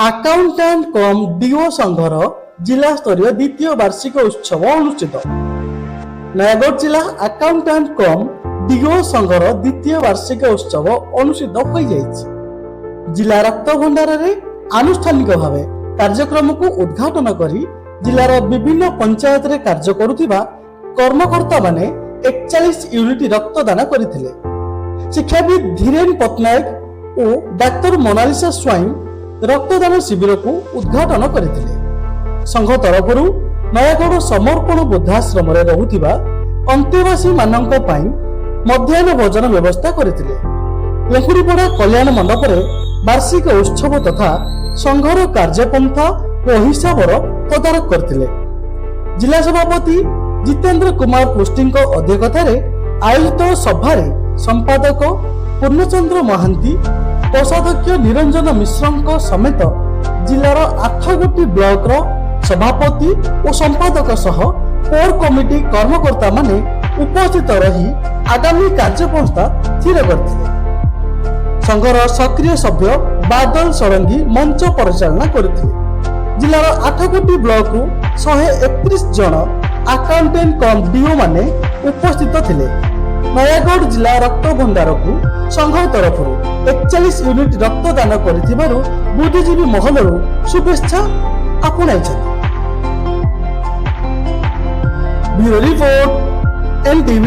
Accountant କମ୍ deo ସଂଘର ଜିଲ୍ଲାସ୍ତରୀୟ ଦ୍ୱିତୀୟ ବାର୍ଷିକ ଉତ୍ସବ ଅନୁଷ୍ଠିତ। ନୟାଗଡ଼ ଜିଲ୍ଲା ଆକାଉଣ୍ଟାଣ୍ଟ କମ୍ ଡିଓ ସଂଘର ଦ୍ୱିତୀୟ ବାର୍ଷିକ ଉତ୍ସବ ଅନୁଷ୍ଠିତ ହୋଇଯାଇଛି। ଜିଲ୍ଲା ରକ୍ତ ଭଣ୍ଡାରରେ ଆନୁଷ୍ଠାନିକ ଭାବେ କାର୍ଯ୍ୟକ୍ରମକୁ ଉଦ୍ଘାଟନ କରି ଜିଲ୍ଲାର ବିଭିନ୍ନ ପଞ୍ଚାୟତରେ କାର୍ଯ୍ୟ କରୁଥିବା କର୍ମକର୍ତ୍ତାମାନେ 41 ୟୁନିଟ୍ ରକ୍ତଦାନ କରିଥିଲେ। ଶିକ୍ଷାବିତ୍ ଧୀରେନ ପଟ୍ଟନାୟକ ଓ ଡାକ୍ତର ମୋନାଲିସା ସ୍ୱାଇଁ ରକ୍ତଦାନ ଶିବିରକୁ ଉଦ୍ଘାଟନ କରିଥିଲେ। ସଂଘ ତରଫରୁ ନୟାଗଡ଼ ସମର୍ପଣ ବୃଦ୍ଧାଶ୍ରମରେ ରହୁଥିବା ଅନ୍ତେବାସୀମାନଙ୍କ ପାଇଁ ମଧ୍ୟାହ୍ନ ଭୋଜନ ବ୍ୟବସ୍ଥା କରିଥିଲେ। ଲେଙ୍କୁଡ଼ିପଡ଼ା କଲ୍ୟାଣ ମଣ୍ଡପରେ ବାର୍ଷିକ ଉତ୍ସବ ତଥା ସଂଘର କାର୍ଯ୍ୟପନ୍ଥା ଓ ହିସାବର ତଦାରଖ କରିଥିଲେ। ଜିଲ୍ଲା ସଭାପତି ଜିତେନ୍ଦ୍ର କୁମାର ପୃଷ୍ଟିଙ୍କ ଅଧ୍ୟକ୍ଷତାରେ ଆୟୋଜିତ ସଭାରେ ସମ୍ପାଦକ ପୂର୍ଣ୍ଣଚନ୍ଦ୍ର ମହାନ୍ତି, କୋଷାଧ୍ୟକ୍ଷ ନିରଞ୍ଜନ ମିଶ୍ରଙ୍କ ସମେତ ଜିଲ୍ଲାର ଆଠ ଗୋଟି ବ୍ଲକର ସଭାପତି ଓ ସମ୍ପାଦକ ସହ କୋର କମିଟି କର୍ମକର୍ତ୍ତାମାନେ ଉପସ୍ଥିତ ରହି ଆଗାମୀ କାର୍ଯ୍ୟପନ୍ଥା ସ୍ଥିର କରିଥିଲେ। ସଂଘର ସକ୍ରିୟ ସଭ୍ୟ ବାଦଲ ଷଡ଼ଙ୍ଗୀ ମଞ୍ଚ ପରିଚାଳନା କରିଥିଲେ। ଜିଲ୍ଲାର ଆଠ ଗୋଟି ବ୍ଲକରୁ 131 ଜଣ ଆକାଉଣ୍ଟାଣ୍ଟ କମ୍ ଡିଓ ମାନେ ଉପସ୍ଥିତ ଥିଲେ। ନୟାଗଡ଼ ଜିଲ୍ଲା ରକ୍ତ ଭଣ୍ଡାରକୁ ସଂଘ ତରଫରୁ 41 ୟୁନିଟ୍ ରକ୍ତଦାନ କରିଥିବାରୁ ବୁଦ୍ଧିଜୀବୀ ମହଲରୁ ଶୁଭେଚ୍ଛା ଆପଣାଇଛନ୍ତି। Bureau report, NTV.